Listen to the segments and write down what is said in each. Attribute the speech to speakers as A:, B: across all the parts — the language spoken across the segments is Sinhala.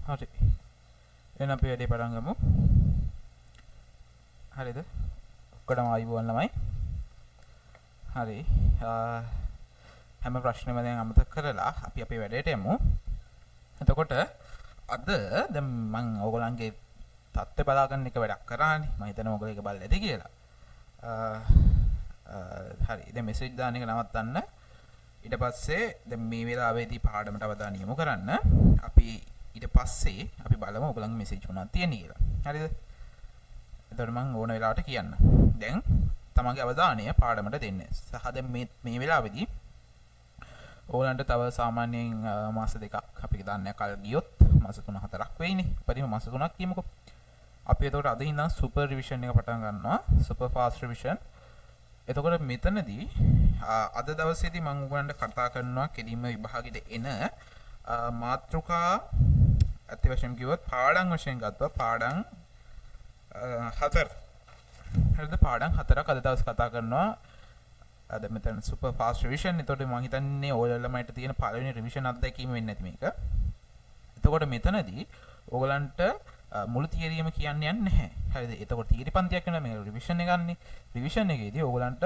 A: හරි. එහෙනම් අපි වැඩේ පටන් ගමු. හරිද? ඔක්කොටම ආයුබෝවන් ළමයි. හරි. හැම ප්‍රශ්නෙම දැන් අමතක කරලා අපි අපේ වැඩේට යමු. එතකොට අද දැන් මං ඕගොල්ලන්ගේ තත්ත්වය බලා ගන්න එක වැඩක් කරානේ. මං හිතනවා ඕගොල්ලෝ ඒක බලලා ඇති කියලා. හරි. දැන් මෙසේජ් දාන එක නවත්තන්න. ඊට පස්සේ දැන් මේ වෙලාවේදී පාඩමට අවධානය යොමු කරන්න. අපි ඊට පස්සේ අපි බලමු ඔයගොල්ලන්ගේ මෙසේජ් මොනවද තියෙන්නේ කියලා. හරිද? එතකොට මං ඕන වෙලාවට කියන්න. දැන් තමන්ගේ අවධානය පාඩමට දෙන්න. සහ දැන් මේ මේ වෙලාවේදී ඕගොල්ලන්ට තව සාමාන්‍යයෙන් මාස දෙකක් අපි දන්නේ කල් ගියොත් මාස 3-4ක් වෙයිනේ. උපරිම මාස 3ක් කියමුකෝ. අපි එතකොට අද ඉඳන් සුපර් රිවිෂන් එක පටන් ගන්නවා. Super fast revision. එතකොට මෙතනදී අද දවසේදී මම ඔයගොල්ලන්ට කතා කරනවා කෙලින්ම විභාගෙට එන මාතෘකා ඇත්ත වශයෙන්ම කිව්වොත් පාඩම් වශයෙන් ගත්තා පාඩම් 4. හරිද? පාඩම් 4ක් අද දවස් කතා කරනවා. අද මෙතන සුපර් ෆාස්ට් රිවිෂන්. එතකොට මම හිතන්නේ ඔයාලා ළමයිට තියෙන පළවෙනි රිවිෂන් අත්දැකීම වෙන්නේ නැති මේක. එතකොට මෙතනදී ඔයගලන්ට මුළු තියරියම කියන්න යන්නේ නැහැ. හරිද? එතකොට තියරි පන්තියක් වෙනවා මේක රිවිෂන් එකන්නේ. රිවිෂන් එකේදී ඔයගලන්ට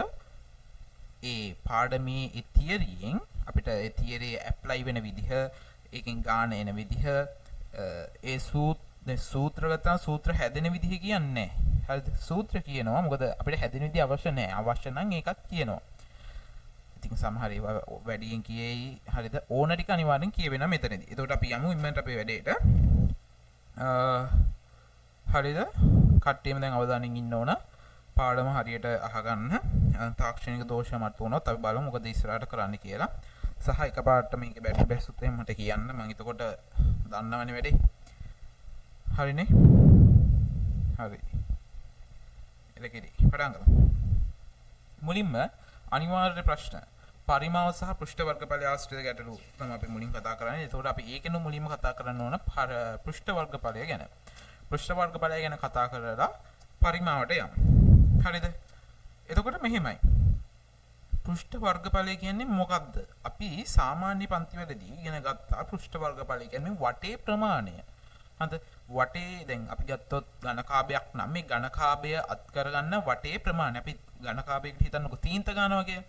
A: ඒ පාඩමේ ඒ තියරියෙන් අපිට ඒ තියරිය ඇප්ලයි වෙන විදිහ, ඒකෙන් ගාන එන විදිහ, ඒ සූත්‍ර ගත්තාම සූත්‍ර හැදෙන විදිහ කියන්නේ නැහැ. හරිද? සූත්‍ර කියනවා. මොකද අපිට හැදෙන විදිහ අවශ්‍ය නැහැ. අවශ්‍ය නම් ඒකත් කියනවා. ඉතින් සමහර ඒවා වැඩියෙන් කියේයි. හරිද? ඕන ටික අනිවාර්යෙන් කියවෙනවා මෙතනදී. එතකොට අපි යමු ඉක්මනට අපේ වැඩේට. හරිද? කට්ටියම දැන් අවධානයෙන් ඉන්න ඕන. පාඩම හරියට අහගන්න. තාක්ෂණික දෝෂ මත වුණොත් අපි බලමු මොකද ඉස්සරහට කරන්න කියලා. සහ එකපාරට මේක බැටරි බැස්සොත් එහෙම මට කියන්න. මම එතකොට දන්නවනේ වැඩේ. හරිනේ? හරි. එලකිරි. පටන් ගමු. මුලින්ම අනිවාර්ය ප්‍රශ්න පරිමාව සහ පෘෂ්ඨ වර්ගඵලය ආශ්‍රිත ගැටලු තමයි අපි මුලින් කතා කරන්නේ. එතකොට අපි ඒකෙන් මුලින්ම කතා කරන්න ඕන පෘෂ්ඨ වර්ගඵලය ගැන. පෘෂ්ඨ වර්ගඵලය ගැන කතා කරලා පරිමාවට යමු. හරිද? එතකොට මෙහෙමයි. පෘෂ්ඨ වර්ගඵලය කියන්නේ මොකක්ද? අපි සාමාන්‍ය පන්තිවලදී ඉගෙන ගත්තා පෘෂ්ඨ වර්ගඵලය කියන්නේ වටේ ප්‍රමාණය. හරිද? වටේ දැන් අපි ගත්තොත් ඝනකාභයක් නම් මේ ඝනකාභය අත් කරගන්න වටේ ප්‍රමාණය. අපි ඝනකාභයකට හිතන්නකෝ තීන්ත ගන්නවා කියලා.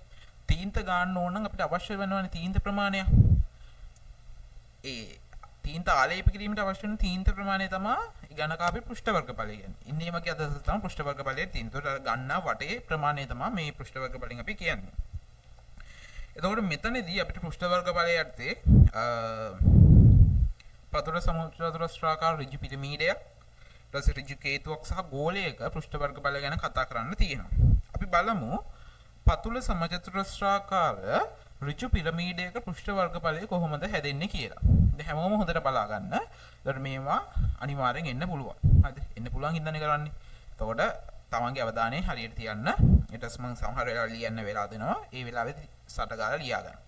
A: තීන්ත ගන්න ඕන නම් අපිට අවශ්‍ය වෙනවනේ තීන්ත ප්‍රමාණය. ඒ තීන්ත ආලේප කිරීමට අවශ්‍ය වෙන තීන්ත ප්‍රමාණය තමයි ඝනකාභයේ පෘෂ්ඨ වර්ගඵලය කියන්නේ. ඉන්නේ වගේ අදහස තමයි පෘෂ්ඨ වර්ගඵලයේ තියෙන්නේ. ඒතකොට අර ගන්නා වටේ ප්‍රමාණය තමයි මේ පෘෂ්ඨ වර්ගඵලයෙන් අපි කියන්නේ. එතකොට මෙතනදී අපිට පෘෂ්ඨ වර්ගඵලයේ යටතේ පතුල සමුද්‍රචතුරස්‍රාකාර ඍජු පිරමීඩයක්, ඊට පස්සේ ඍජු කේතුවක් සහ ගෝලයක පෘෂ්ඨ වර්ගඵලය ගැන කතා කරන්න තියෙනවා. අපි බලමු පතුල සමචතුරස්‍රාකාර ඍජු පිරමීඩයක පෘෂ්ඨ වර්ගඵලය කොහොමද හැදෙන්නේ කියලා. දැන් හැමෝම හොඳට බලා ගන්න. එතකොට මේවා අනිවාර්යෙන් එන්න පුළුවන්. හරිද? එන්න පුළුවන් හින්දානේ කරන්නේ. එතකොට තමන්ගේ අවධානය හරියට තියන්න. ඊට පස්සේ මම සමහර වෙලාවට ලියන්න වෙලා දෙනවා. ඒ වෙලාවේදී සට ගාලා ලියා ගන්න.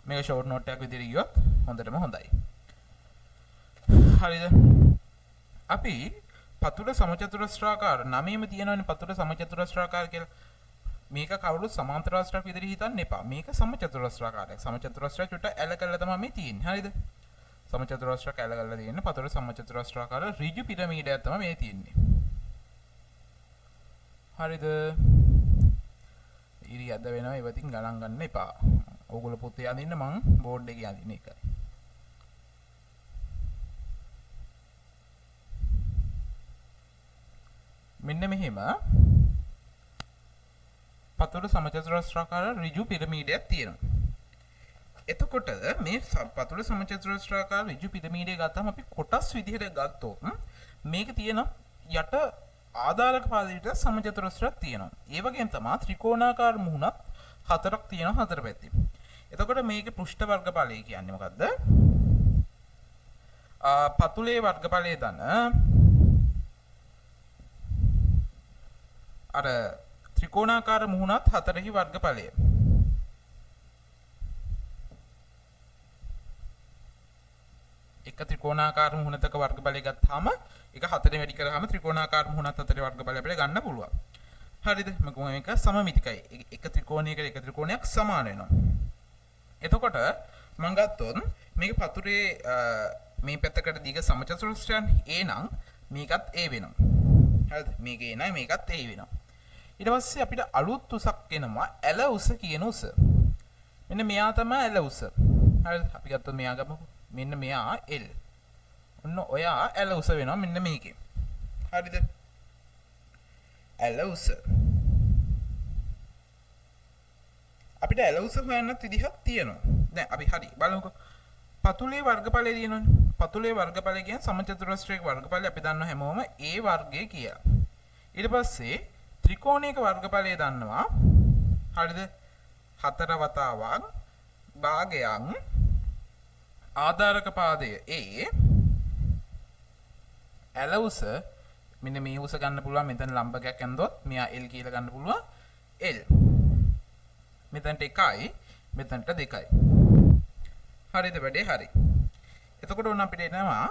A: මේක ෂෝට් නෝට් එකක් විදිහට ගියොත් හොඳටම හොඳයි. හරිද? අපි පතුල සමචතුරස්‍රාකාර නමේම තියෙනවනේ පතුල සමචතුරස්‍රාකාර කියලා. මේක කවුරුත් සමාන්තරාස්ත්‍රයක් විදිහට හිතන්න එපා. මේක සමචතුරස්‍රාකාරයක්. සමචතුරස්‍රය චුට්ට ඇල කරලා තමයි මේ තියෙන්නේ. හරිද? සමචතුරස්‍රයක් ඇල කරලා තියෙන්නේ. පතුල සමචතුරස්‍රාකාර ඍජු පිරමීඩයක් තමයි මේ තියෙන්නේ. හරිද? ඉරි අද වෙනවා ඒව ඉතින් ගණන් ගන්න එපා. ඕගොල්ලෝ පොතේ අඳින්න මං බෝඩ් එකේ අඳින එකයි. මෙන්න මෙහෙම පතුල සමචතුරස්‍රාකාර ඍජු පිරමීඩයක් තියෙනවා. එතකොට මේ පතුල සමචතුරස්‍රාකාර ඍජු පිරමීඩය ගත්තම අපි කොටස් විදිහට ගත්තොත් මේක තියෙන යට ආධාරක පාදයට සමචතුරස්‍රයක් තියෙනවා. ඒ වගේම තමයි ත්‍රිකෝණාකාර මුහුණක් හතරක් තියෙනවා හතර පැත්තෙම. එතකොට මේකේ පෘෂ්ඨ වර්ගඵලය කියන්නේ මොකද්ද? පතුලේ වර්ගඵලය ධන අර ත්‍රිකෝණාකාර මුහුණත් හතරෙහි වර්ගඵලය. එක ත්‍රිකෝණාකාර මුහුණතක වර්ගඵලය ගත්තාම ඒක හතරෙන් වැඩි කරාම ත්‍රිකෝණාකාර මුහුණත් හතරේ වර්ගඵලය අපිට ගන්න පුළුවන්. හරිද? මොකද මේක සමමිතිකයි. එක ත්‍රිකෝණයකට එක ත්‍රිකෝණයක් සමාන වෙනවා. එතකොට මම ගත්තොත් මේක පතුලේ මේ පැත්තකට දිග සමචතුරස්‍රයන්නේ. A නම් මේකත් A වෙනවා. හරිද? මේක A නම් මේකත් A වෙනවා. ඊට පස්සේ අපිට අලුත් උසක් එනවා ඇල උස කියන උස. මෙන්න මෙයා තමයි ඇල උස. හරිද? අපි ගත්තොත් මෙයා ගමුකෝ. මෙන්න මෙයා L. ඔන්න ඔයා ඇල උස වෙනවා මෙන්න මේකේ. හරිද? ඇල උස. අපිට ඇල උස හොයන්නත් විදිහක් තියෙනවා. දැන් අපි හරි බලමුකෝ. පතුලේ වර්ගඵලය තියෙනවනේ. පතුලේ වර්ගඵලය කියන්නේ සමචතුරස්‍රයක වර්ගඵලය අපි දන්නවා හැමෝම A වර්ගය කියලා. ඊට පස්සේ ත්‍රිකෝණයක වර්ගඵලය දන්නවා. හරිද? 4 වතාවක් භාගයන් ආධාරක පාදය A ඇල උස මෙන්න මේ උස ගන්න පුළුවන්. මෙතන ලම්බකයක් ඇඳොත් මෙයා L කියලා ගන්න පුළුවන්. L මෙතනට 1යි මෙතනට 2යි. හරිද වැඩේ? හරි. එතකොට ඔන්න අපිට එනවා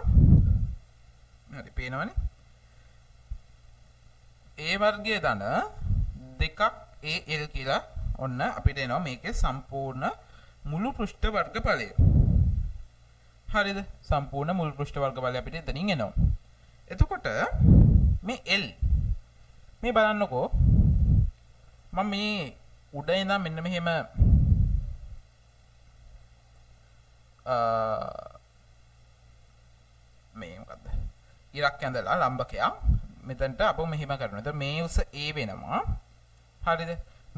A: හරි පේනවනේ A වර්ගය ධන 2ක් AL කියලා ඔන්න අපිට එනවා මේකේ සම්පූර්ණ මුළු පෘෂ්ඨ වර්ගඵලය. හරිද? සම්පූර්ණ මුළු පෘෂ්ඨ වර්ගඵලය අපිට එතනින් එනවා. එතකොට මේ L මේ බලන්නකෝ මම මේ උඩ ඉඳන් මෙන්න මෙහෙම මේ මොකද්ද ඉරක් ඇඳලා ලම්බකයක් මෙතනට අපව මෙහෙම කරනවා. එතකොට මේ උස A වෙනවා. හරිද?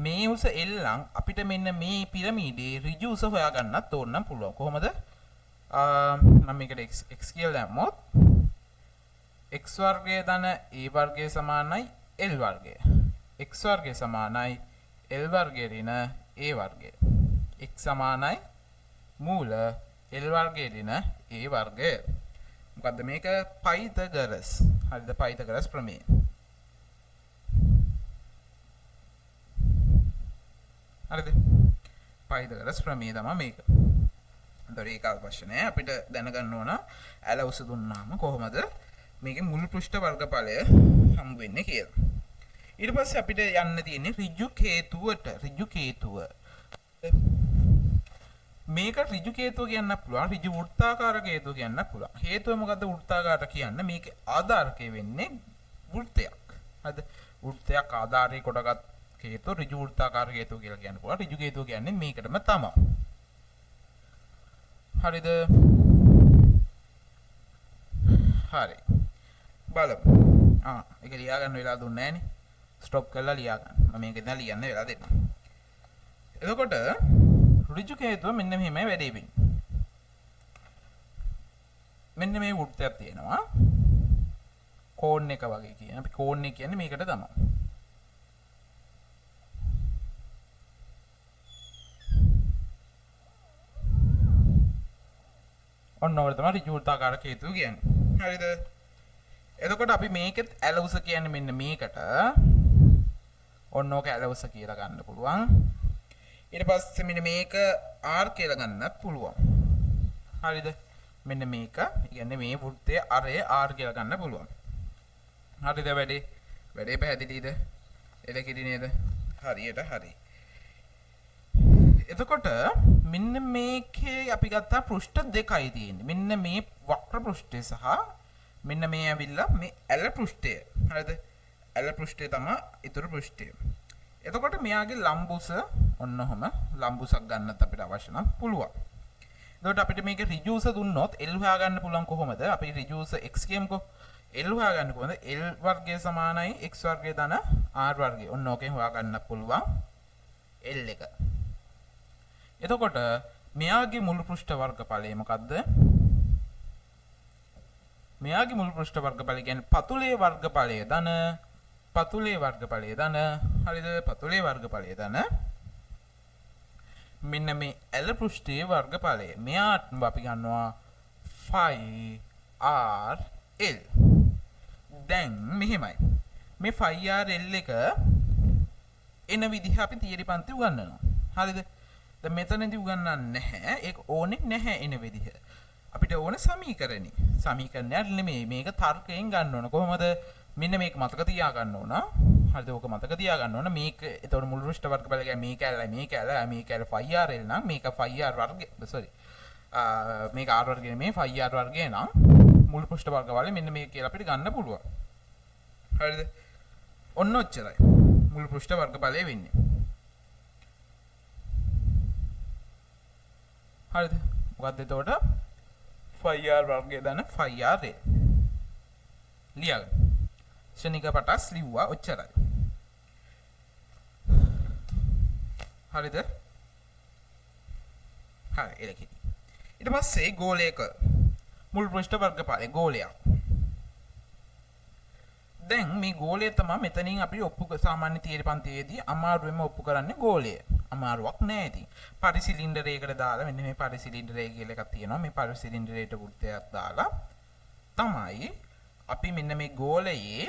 A: මේ උස L නම් අපිට මෙන්න මේ පිරමීඩේ ඍජු උස හොයාගන්නත් ඕන නම් පුළුවන්. කොහොමද? මම මේකට x කියලා දැම්මොත් x වර්ගය ධන a වර්ගය සමානයි L වර්ගය. x වර්ගය සමානයි L වර්ගය ඍණ a වර්ගය. x සමානයි මූල L වර්ගය ඍණ a වර්ගය. මොකද්ද මේක? පයිතගරස්. හරිද? පයිතගරස් ප්‍රමේය. හරිද? පයිතගරස් ප්‍රමේය තමයි මේක. එතකොට ඒක අවශ්‍ය නෑ. අපිට දැනගන්න ඕන ඇල උස දුන්නාම කොහොමද මේකේ මුල් පෘෂ්ඨ වර්ගඵලය හම්බ වෙන්නේ කියලා. ඊට පස්සේ අපිට යන්න තියෙන්නේ ඍජු කේතුවට. ඍජු කේතුව. මේක ඍජු කේතුව කියන්න පුළුවන්, ඍජු වෘත්තාකාර කේතුව කියන්න පුළුවන්. හේතුව මොකද්ද වෘත්තාකාර කියන්න? මේකේ ආධාරකය වෙන්නේ වෘත්තයක්. හරිද? වෘත්තයක් ආධාරය කොටගත් හේතුව ඍජු වෘත්තාකාර හේතුව කියලා කියන්න පුළුවන්. ඍජු හේතුව කියන්නේ මේකටම තමයි. හරිද? හරි. බලමු. ඒක ලියා ගන්න වෙලා දුන්නේ නෑනේ. ස්ටොප් කරලා ලියා ගන්න. මම මේක දැන් ලියන්න වෙලා දෙන්නම්. එතකොට ඍජු හේතුව මෙන්න මෙහෙමයි වැඩේ වෙන්නේ. මෙන්න මේ වෘත්තයක් තියෙනවා. කෝන් එක වගේ කියන. අපි කෝන් එක කියන්නේ මේකට තමයි. ඔන්න ඔය තමයි ඍජු වෘත්තාකාර හේතුව කියන්නේ. හරිද? එතකොට අපි මේකෙත් ඇල උස කියන්නේ මෙන්න මේකට. ඔන්න ඕක ඇල උස කියලා ගන්න පුළුවන්. ඊට පස්සේ මෙන්න මේක R කියලා ගන්නත් පුළුවන්. හරිද? මෙන්න මේක, කියන්නේ මේ වෘත්තයේ අරය R කියලා ගන්න පුළුවන්. හරිද වැඩේ? වැඩේ පැහැදිලිද? එලකිරි නේද? හරියට හරි. එතකොට මෙන්න මේකේ අපි ගත්තා පෘෂ්ඨ දෙකයි තියෙන්නේ. මෙන්න මේ වක්‍ර පෘෂ්ඨය සහ මෙන්න මේ ඇවිල්ලා මේ ඇල පෘෂ්ඨය. හරිද? ඇල පෘෂ්ඨය තමයි ඉතුරු පෘෂ්ඨය. එතකොට මෙයාගේ ලම්බුස ඔන්න ඔහම ලම්බුසක් ගන්නත් අපිට අවශ්‍ය නම් පුළුවන්. එතකොට අපිට මේක ඍජු උස දුන්නොත් L හොයාගන්න පුළුවන් කොහොමද? අපි ඍජු උස x කියමුකෝ. L හොයාගන්න කොහොමද? L වර්ගය සමානයි x වර්ගය ධන r වර්ගය. ඔන්න ඕකෙන් හොයාගන්න පුළුවන් L එක. එතකොට මෙයාගේ මුළු පෘෂ්ඨ වර්ගඵලය මොකද්ද? මෙයාගේ මුළු පෘෂ්ඨ වර්ගඵලය කියන්නේ පතුලේ වර්ගඵලය ධන පතුලේ වර්ගඵලය ධන, හරිද? පතුලේ වර්ගඵලය ධන මෙන්න මේ ඇල පෘෂ්ඨයේ වර්ගඵලය. මෙයාට අපි ගන්නවා 5RL. දැන් මෙහෙමයි. මේ 5RL එක එන විදිහ අපි තියරි පන්ති උගන්වනවා. හරිද? දැන් මෙතනදී උගන්වන්නේ නැහැ. ඒක ඕනේ නැහැ එන විදිහ. අපිට ඕන සමීකරණේ. සමීකරණයක් නෙමෙයි. මේක තර්කයෙන් ගන්න ඕන. කොහොමද? මෙන්න මේක මතක තියාගන්න ඕන. හරිද? ඕක මතක තියාගන්න ඕන. මේක එතකොට මුළු පෘෂ්ඨ වර්ගඵලය කියන්නේ මේ කැලයි මේ කැලයි මේ කැලයි 5RL නම් මේක 5R වර්ගය, සෝරි. මේක r වර්ගය නෙමෙයි ෆයි r වර්ගය නම් මුළු පෘෂ්ඨ වර්ගඵලය මෙන්න මේ කියලා අපිට ගන්න පුළුවන්. හරිද? ඔන්න ඔච්චරයි මුළු පෘෂ්ඨ වර්ගඵලය වෙන්නේ. හරිද? මොකද්ද එතකොට? ෆයි r වර්ගය ධන ෆයි r A. ලියාගන්න. ක්ෂණික පටස් ලිව්වා ඔච්චරයි. හරිද? හරි එලකිරි. ඊට පස්සේ ගෝලයක මුල් පෘෂ්ඨ වර්ගඵලය ගෝලයක්. දැන් මේ ගෝලය තමයි මෙතනින් අපි ඔප්පු සාමාන්‍ය තියරි පන්තියේදී අමාරුවෙන්ම ඔප්පු කරන්නේ ගෝලය. අමාරුවක් නෑ ඉතින්. පරි සිලින්ඩරයකට දාලා මෙන්න මේ පරි සිලින්ඩරය කියලා එකක් තියෙනවා. මේ පරි සිලින්ඩරයට වෘත්තයක් දාලා තමයි අපි මෙන්න මේ ගෝලයේ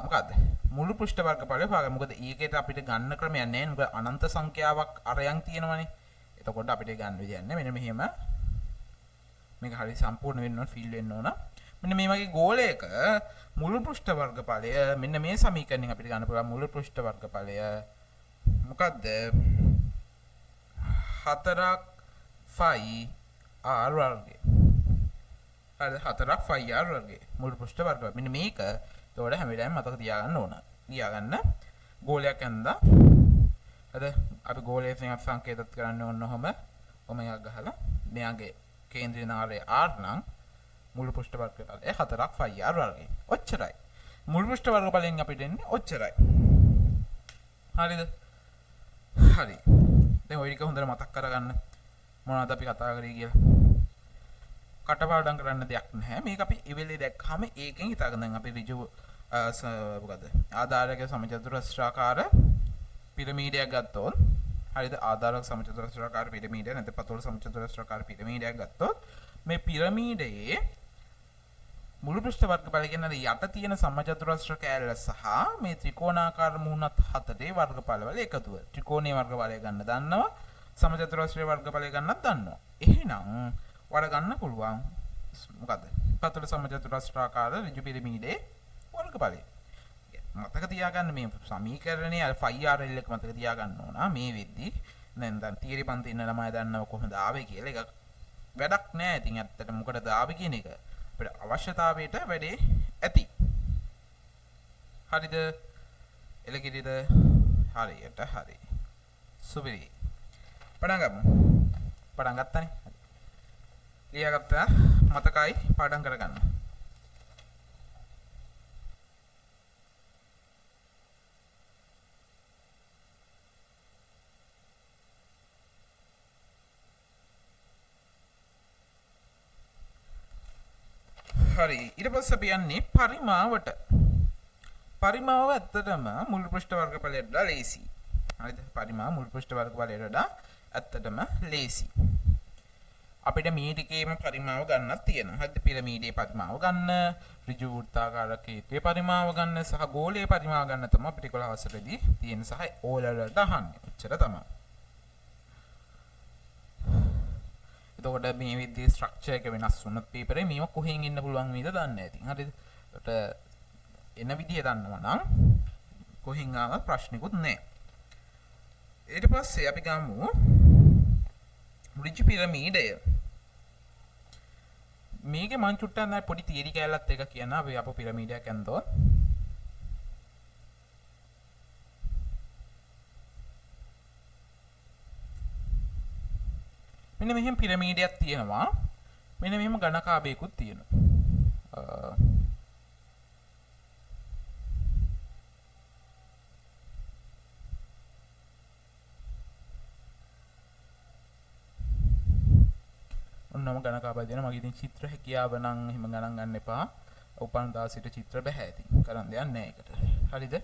A: මොකද්ද මුළු පෘෂ්ඨ වර්ගඵලය හොයාගන්න. මොකද ඒකේට අපිට ගන්න ක්‍රමයක් නෑ. මොකද අනන්ත සංඛ්‍යාවක් අරයන් තියෙනවනේ. එතකොට අපිට ගන්න විදියක් නෑ. මෙන්න මෙහෙම මේක හරි සම්පූර්ණ වෙන්න ඕන, ෆිල් වෙන්න ඕන. මෙන්න මේ වගේ ගෝලයක මුළු පෘෂ්ඨ වර්ගඵලය මෙන්න මේ සමීකරණයෙන් අපිට ගන්න පුළුවන්. මුළු පෘෂ්ඨ වර්ගඵලය මොකද්ද? 4 ෆයි r වර්ගය. හරිද? 4 ෆයි r වර්ගය මුළු පෘෂ්ඨ වර්ගඵලය. මෙන්න මේක එතකොට හැම වෙලාවෙම මතක තියාගන්න ඕන. ලියාගන්න. ගෝලයක් ඇඳලා හරිද? අපි ගෝලයේ සංකේතත් කරන්න ඕන ඔහොම. ඔහොම එකක් ගහලා මෙයාගේ කේන්ද්‍රීය නාරය r නම් මුළු පෘෂ්ඨ වර්ගඵලය 4 ෆයි r වර්ගය. ඔච්චරයි. මුළු පෘෂ්ඨ වර්ගඵලයෙන් අපිට එන්නේ ඔච්චරයි. හරිද? හරි. දැන් ඔය ටික හොඳට මතක් කරගන්න. මොනවද අපි කතා කරේ කියලා. කටපාඩම් කරන්න දෙයක් නැහැ. මේක අපි ඉවෙලේ දැක්කහම ඒකෙන් හිතාගන්න. දැන් අපි ඍජු මොකද්ද? ආධාරක සමචතුරස්‍රාකාර පිරමීඩයක් ගත්තොත් හරිද? ආධාරක සමචතුරස්‍රාකාර පිරමීඩය නැත්නම් පතෝල සමචතුරස්‍රාකාර පිරමීඩයක් ගත්තොත් මේ පිරමීඩයේ මුළු පෘෂ්ඨ වර්ගඵලය කියන්නේ යට තියෙන සමචතුරස්‍ර කෑල්ල සහ මේ ත්‍රිකෝණාකාර මුහුණත් හතරේ වර්ගඵලවල එකතුව. ත්‍රිකෝණයේ වර්ගඵලය ගන්න දන්නවා, සමචතුරස්‍රයේ වර්ගඵලය ගන්නත් දන්නවා. එහෙනම් ඔයාලා ගන්න පුළුවන් මොකද්ද? පතෝල සමචතුරස්‍රාකාර ඍජු පිරමීඩයේ වර්ගඵලය. මතක තියාගන්න මේ සමීකරණේ අර ෆයි ආර් එල් එක මතක තියාගන්න ඕන. මේ වෙද්දි දැන් තියරි පන්ති ඉන්න ළමයි දන්නව කොහොමද ආවේ කියලා. ඒක වැඩක් නෑ. ඉතින් ඇත්තට මොකටද ආවේ කියන එක අපිට අවශ්‍යතාවයට වැඩේ ඇති. හරිද? එලකිරිද? හරියට හරි. සුපිරි. පටන් ගමු. පටන් ගත්තනේ. ලියාගත්තා මතකයි පාඩම් කරගන්න. හරි. ඊට පස්සේ අපි යන්නේ පරිමාවට. පරිමාව ඇත්තටම මුළු පෘෂ්ඨ වර්ගඵලයට වඩා ලේසි. හරිද? පරිමාව මුළු පෘෂ්ඨ වර්ගඵලයට වඩා ඇත්තටම ලේසි. අපිට මේ ටිකේම පරිමාව ගන්නත් තියෙනවා. හරිද? පිරමීඩයේ පරිමාව ගන්න, ඍජු වෘත්තාකාර කේතුවේ පරිමාව ගන්න සහ ගෝලයේ පරිමාව ගන්න තමයි අපිට 11 වසරේදී තියෙන සහ ඕ ලෙවල් වලට අහන්නේ. ඔච්චර තමයි. එතකොට මේ විදිහේ ස්ට්‍රක්චර් එක වෙනස් වුණොත් පේපරේ මේව කොහෙන් එන්න පුළුවන් වේද දන්නේ නැහැ ඉතින්. හරිද? එතකොට එන විදිය දන්නවා නම් කොහෙන් ආවත් ප්‍රශ්නිකුත් නැහැ. ඊට පස්සේ අපි ගමු ඍජු පිරමීඩය. මේකේ මං චුට්ටක් නෑ පොඩි තියරි කෑල්ලත් එක කියන්න. අපි අපෝ පිරමීඩයක් ඇන්දොත් මෙන්න මෙහෙම පිරමීඩයක් තියෙනවා. මෙන්න මෙහෙම ඝනකාභයකුත් තියෙනවා. ඔන්නම ඝනකාභය දෙනවා. මගේ ඉතින් චිත්‍ර හැකියාව නම් එහෙම ගණන් ගන්න එපා. උපන් දාසිට චිත්‍ර බෑ ඉතින්. කරන් දෙයක් නෑ ඒකට. හරිද?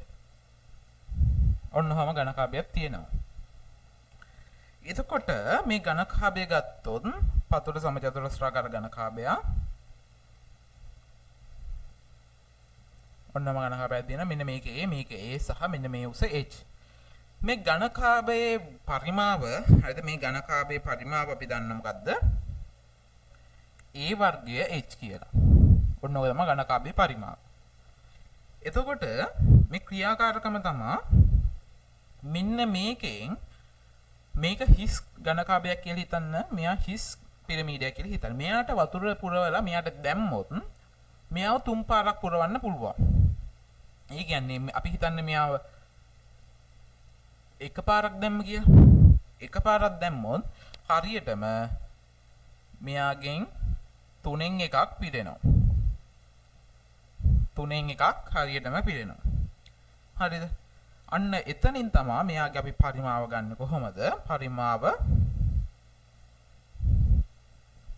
A: ඔන්නෝම ඝනකාභයක් තියෙනවා. එතකොට මේ ඝනකාභය ගත්තොත් පතුල සමචතුරස්‍රාකාර ඝනකාභය ඔන්නම ඝනකාභයක් තියෙනවා. මෙන්න මේක A, මේක A සහ මෙන්න මේ උස H. මේ ඝනකාභයේ පරිමාව, හරිද? මේ ඝනකාභයේ පරිමාව අපි දන්න මොකද්ද? A වර්ගය H කියලා. ඔන්න ඔය තමයි ඝනකාභයේ පරිමාව. එතකොට මේ ක්‍රියාකාරකම තමා මෙන්න මේකෙන් මේක හිස් ඝනකාභයක් කියලා හිතන්න. මෙයා හිස් පිරමීඩයක් කියලා හිතන්න. මෙයාට වතුර පුරවලා මෙයාට දැම්මොත් මෙයාව තුන් පාරක් පුරවන්න පුළුවන්. ඒ කියන්නේ අපි හිතන්නේ මෙයාව එක පාරක් දැම්ම කියලා. එක පාරක් දැම්මොත් හරියටම මෙයාගෙන් 3න් 1ක් පිරෙනවා. 3න් 1ක් හරියටම පිරෙනවා. හරිද? අන්න එතනින් තමා මෙයාගේ අපි පරිමාව ගන්න කොහොමද? පරිමාව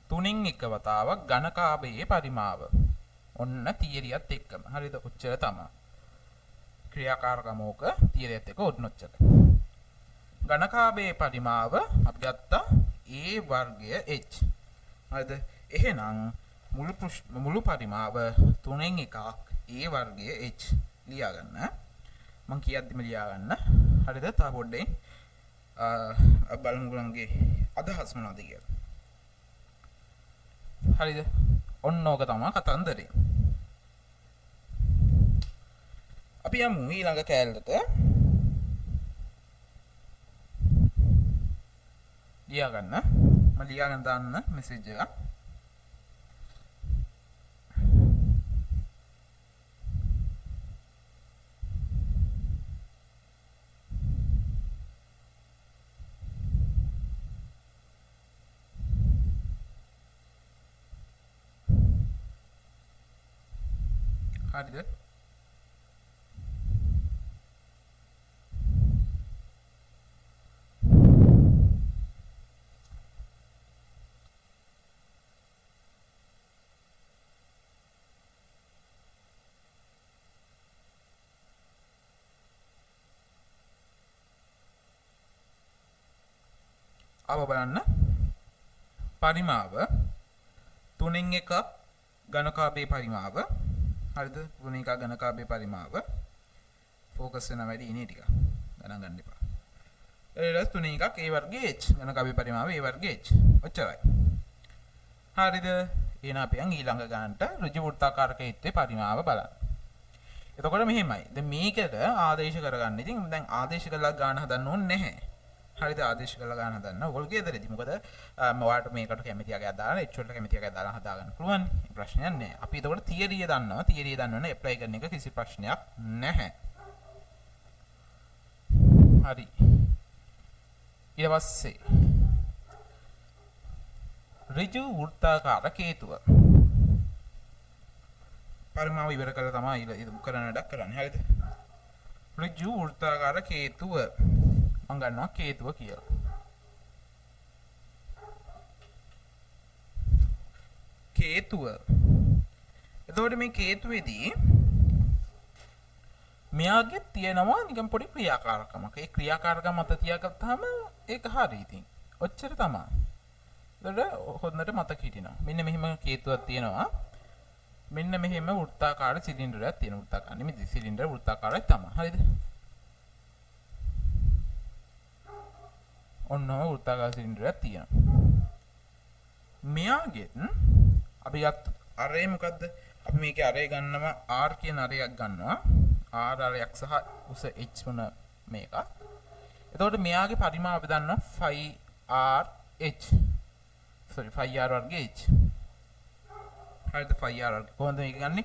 A: 3න් 1 වතාවක් ඝනකාභයේ පරිමාව. ඔන්න තියරියත් එක්කම. හරිද? ඔච්චර තමා. ක්‍රියාකාරකම ඕක තියරියත් එක්ක ඔන්න ඔච්චර. ඝනකාභයේ පරිමාව අපි ගත්තා A වර්ගය h. හරිද? එහෙනම් මුළු පරිමාව 3න් 1ක් A වර්ගය h ලියා ගන්න. මං කියද්දිම ලියා ගන්න. හරිද? තව පොඩ්ඩෙන් බලමු ඔයගොල්ලන්ගේ අදහස් මොනවද කියලා. හරිද? ඔන්න ඕක තමයි කතන්දරේ. අපි යමු ඊළඟ කෑල්ලට. ලියා ගන්න. මම ලියා ගන්න දාන්න මෙසේජ් එකක්. හරිද? ආව බලන්න. පරිමාව 3න් 1 ඝනකාභයේ පරිමාව. හරිද? 3න් 1 ඝනකාභයේ පරිමාව. ෆෝකස් වෙන වැඩි ඉනේ ටික. ගණන් ගන්න එපා. ඊට පස්සේ 3න් 1 A වර්ගය h. ඝනකාභයේ පරිමාව A වර්ගය h. ඔච්චරයි. හරිද? එහෙනම් අපි යන් ඊළඟ ගානට ඍජු වෘත්තාකාර හේතුවේ පරිමාව බලන්න. එතකොට මෙහෙමයි. දැන් මේකට ආදේශ කරගන්න. ඉතින් දැන් ආදේශ කරලා ගාන හදන්න ඕනේ නැහැ. හරිද? ආදේශ කරලා ගාන හදන්න. ඔයගොල්ලෝ ගෙදරදී. මොකද ඔයාලට මේකට කැමති අගයක් දාලා h වලට කැමති අගයක් දාලා හදා ගන්න පුළුවන්. ප්‍රශ්නයක් නෑ. අපි එතකොට තියරිය දන්නවා. තියරිය දන්නවනේ ඇප්ලයි කරන එක කිසි ප්‍රශ්නයක් නැහැ. හරි. ඊට පස්සේ ඍජු වෘත්තාකාර කේතුව. පරිමාව ඉවර කරලා තමයි ඊළ කරන වැඩක් කරන්නේ. හරිද? ඍජු වෘත්තාකාර කේතුව මං ගන්නවා කේතුව කියලා. කේතුව. එතකොට මේ කේතුවේදී මෙයාගේ තියෙනවා නිකන් පොඩි ක්‍රියාකාරකමක්. ඒ ක්‍රියාකාරකම මත තියාගත්තාම ඒක හරි ඉතින්. ඔච්චර තමයි. එතකොට හොඳට මතක හිටිනවා. මෙන්න මෙහෙම කේතුවක් තියෙනවා. මෙන්න මෙහෙම වෘත්තාකාර සිලින්ඩරයක් තියෙනවා. වෘත්තාකාර නෙමෙයි සිලින්ඩර් වෘත්තාකාරයි තමයි. හරිද? ඔන්නම වෘත්තාකාර සිලින්ඩරයක් තියෙනවා. මෙයාගෙත් අපි ගත්ත අරේ මොකද්ද? අපි මේකේ අරේ ගන්නවා R කියන අරයක් ගන්නවා. R අරයක් සහ උස h වන මේක. එතකොට මෙයාගේ පරිමාව අපි දන්නවා 5rh. sorry 5r වර්ග h. හරිද? 5r වර්ග. කොහොමද මේක ගන්නෙ?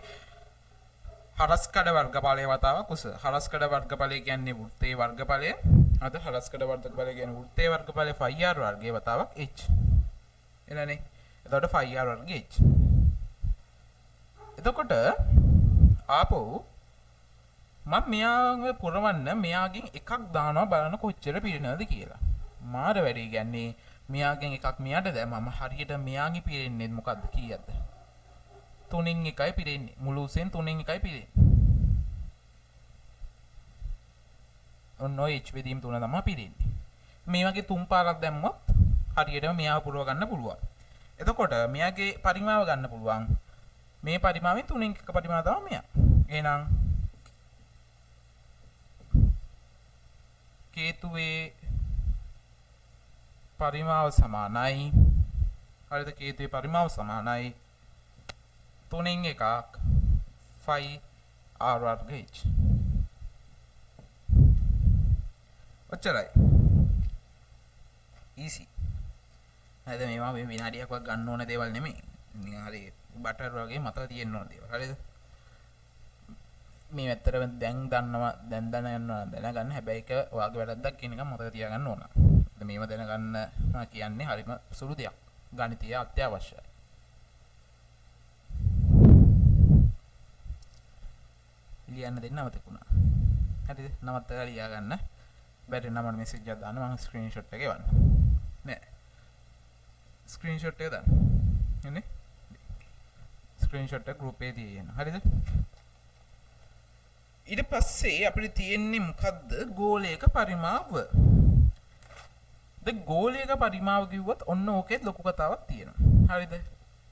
A: හරස්කඩ වර්ගඵලය වතාවක් උස. හරස්කඩ වර්ගඵලය කියන්නේ වෘත්තයේ වර්ගඵලය. අද හරස්කඩ වර්ගඵලය කියන්නේ වෘත්තයේ වර්ගඵලය 5r වර්ගයේ වතාවක් h. එනනේ. එතකොට 5r වර්ග h. එතකොට ආපහු මම මෙයාව පුරවන්න මෙයාගෙන් එකක් දානවා බලන්න කොච්චර පිරෙනවද කියලා. මාර වැඩේ කියන්නේ මෙයාගෙන් එකක් මෙයාට දැම්මම හරියට මෙයාගේ පිරෙන්නේ මොකද්ද කීයක්ද? 3න් 1යි පිරෙන්නේ. මුළු උසෙන් 3න් 1යි පිරෙන්නේ. ඔන්න ඔය h බෙදීම 3 තමයි පිරෙන්නේ. මේ වගේ තුන් පාරක් දැම්මොත් හරියටම මෙයාව පුරව ගන්න පුළුවන්. එතකොට මෙයාගේ පරිමාව ගන්න පුළුවන්. මේ පරිමාවෙන් 3න් 1 පරිමාව තමයි මෙයා. එහෙනම් කේතුවේ පරිමාව සමානයි. හරිද? කේතුවේ පරිමාව සමානයි 3න් 1ක් 5r වර්ග h. ඔච්චරයි. ඊසි. හරිද? මේවා මේ විනාඩියක්වත් ගන්න ඕන දේවල් නෙමෙයි. නිකන් හරි බටර් වගේ මතක තියෙන්න ඕන දේවල්. හරිද? මේ ඇත්තටම දැන් දන්නවා, දැන් දැනගන්නවා දැනගන්න. හැබැයි ඒක ඔයාගේ වැරද්දක් කියන එක මතක තියාගන්න ඕන. මේව දැනගන්න කියන්නේ හරිම සුළු දෙයක්. ගණිතය අත්‍යවශ්‍යයි. ලියන්න දෙන්න අමතක වුණා. හරිද? නවත්තලා ලියා ගන්න. බැරි නම් මට මෙසේජ් එකක් දාන්න, මම ස්ක්‍රීන්ෂොට් එක එවන්න. නෑ. ස්ක්‍රීන්ෂොට් එක දාන්න. එන්නේ? ස්ක්‍රීන්ෂොට් එක ගෲප් එකේ තියෙනවා. හරිද? ඊට පස්සේ අපිට තියෙන්නේ මොකද්ද? ගෝලයක පරිමාව. දැන් ගෝලයක පරිමාව කිව්වොත් ඔන්න ඕකෙත් ලොකු කතාවක් තියෙනවා. හරිද?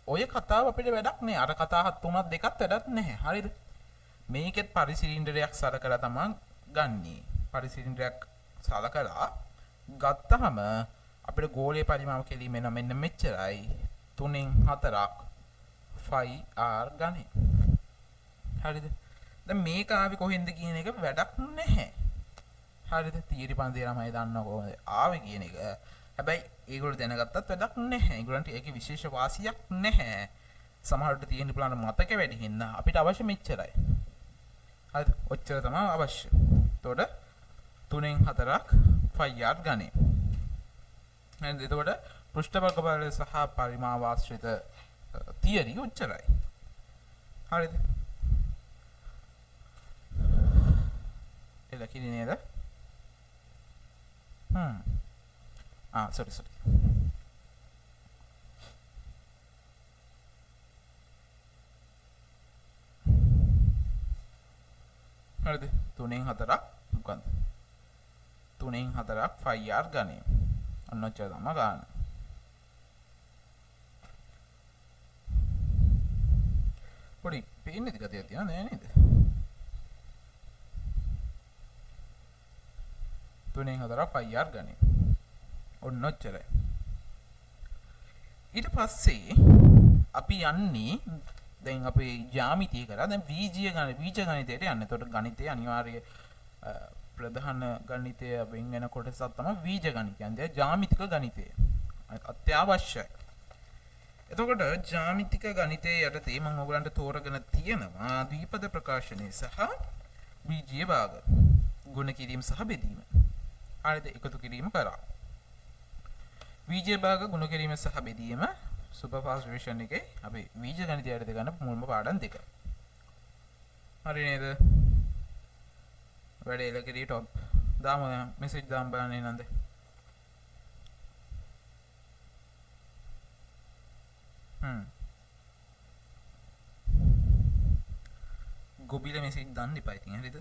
A: ඔය කතාව අපිට වැඩක් නෑ. අර කතා හත් තුනක් දෙකත් වැඩක් නැහැ. හරිද? මේකෙත් පරිසිලින්ඩරයක් සලකලා තමන් ගන්නේ. පරිසිලින්ඩරයක් සලකලා ගත්තහම අපිට ගෝලයේ පරිමාව කෙලින්ම එනවා මෙන්න මෙච්චරයි. 3න් 4ක් 5r ගණය. හරිද? දැන් මේක ආවේ කොහෙන්ද කියන එක වැඩක් නැහැ. හරිද? තියරි පන්ති ළමයි දන්නවා කොහොමද ආවේ කියන එක. හැබැයි ඒගොල්ලෝ දැනගත්තත් වැඩක් නැහැ. ඒගොල්ලන්ට ඒකේ විශේෂ වාසියක් නැහැ. සමහරවිට තියෙන ප්ලාන මතක වැඩි හින්දා අපිට අවශ්‍ය මෙච්චරයි. හරිද? ඔච්චර තමයි අවශ්‍ය. එතකොට 3න් 4ක් 5r ගණය. හරිද? එතකොට පෘෂ්ඨ වර්ග සහ පරිමාව ආශ්‍රිත තියරි ඔච්චරයි. හරිද? එලා කිරි නේද? Sorry sorry. හරිද? 3න් 4ක් මොකන්ද? 3න් 4ක් 5r ගණය. ඔන්න ඔච්චර තමයි ගන්න. පොඩි පේන්නේ නැති ගතියක් තියෙනවා නෑ නේද? 3න් 4ක් 5r ගණය. ඔන්න ඔච්චරයි. ඊට පස්සේ අපි යන්නේ දැන් අපි ජ්‍යාමිතිය කරා. දැන් වීජීය ගණිත, වීජ ගණිතයට යන්නේ. එතකොට ගණිතයේ අනිවාර්ය ප්‍රධාන ගණිතය වෙන් වෙන කොටසක් තමයි වීජ ගණිතය. කියන්නේ ජ්‍යාමිතික ගණිතය. අත්‍යවශ්‍යයි. එතකොට ජ්‍යාමිතික ගණිතයේ යටතේ මම ඔයගලන්ට තෝරගෙන තියෙනවා ද්විපද ප්‍රකාශනය සහ වීජීය භාග. ගුණ කිරීම සහ බෙදීම. හරිද? එකතු කිරීම කරා. වීජීය භාග ගුණ කිරීම සහ බෙදීම සුපර් ෆාස්ට් රිවිෂන් එකේ අපි වීජ ගණිතය යටතේ ගන්න මුල්ම පාඩම් දෙක. හරි නේද? වැඩේ එලකිරි ටොප්. දාමු මෙසේජ් දාන්න බලන්න නේද? ගොබිල මෙසේජ් දාන්න එපා ඉතින් හරිද?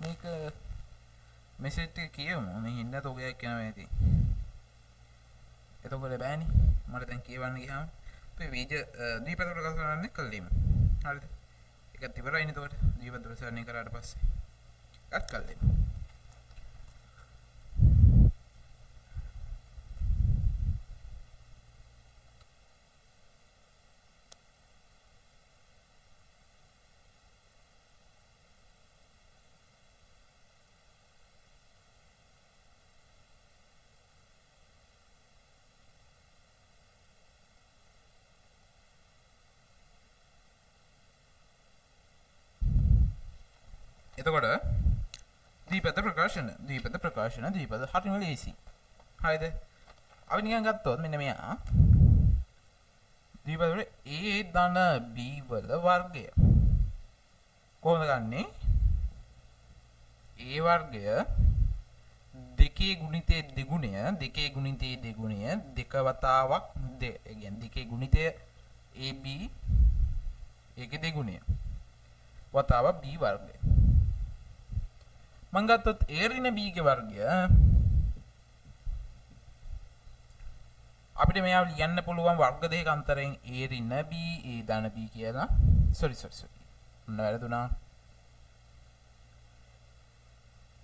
A: මේක මෙසේජ් එක කියවමු. මේ හින්දා තෝගයක් යනවා ඇති. එතකොට බෑනේ. මට දැන් කියවන්න ගියාම අපි වීජ ද්විපද ප්‍රකාශ කරන්නේ කල්ලිම. හරිද? ඒකත් ඉවරයිනේ එතකොට. ද්විපද ප්‍රසාරණය කරාට පස්සේ. ඒකත් කල්ලිම. එතකොට ද්විපද ප්‍රකාශන, ද්විපද ප්‍රකාශන, ද්විපද හරිම ලේසි. හරිද? අපි නිකන් ගත්තොත් මෙන්න මෙයා ද්විපද වල A ධන B වල වර්ගය කොහොමද ගන්නෙ? A වර්ගය දෙකේ ගුණිතේ දෙගුණය, දෙකේ ගුණිතේ දෙගුණය, දෙක වතාවක් දෙ, ඒ කියන්නේ දෙකේ ගුණිතය AB ඒකේ දෙගුණය වතාවක් B වර්ගය. මං ගත්තොත් A ඍණ B ගේ වර්ගය අපිට මෙයාව ලියන්න පුළුවන් වර්ග දෙකක අන්තරයෙන් A ඍණ B A ධන B කියලා. Sorry sorry sorry. ඔන්න වැරදුනා.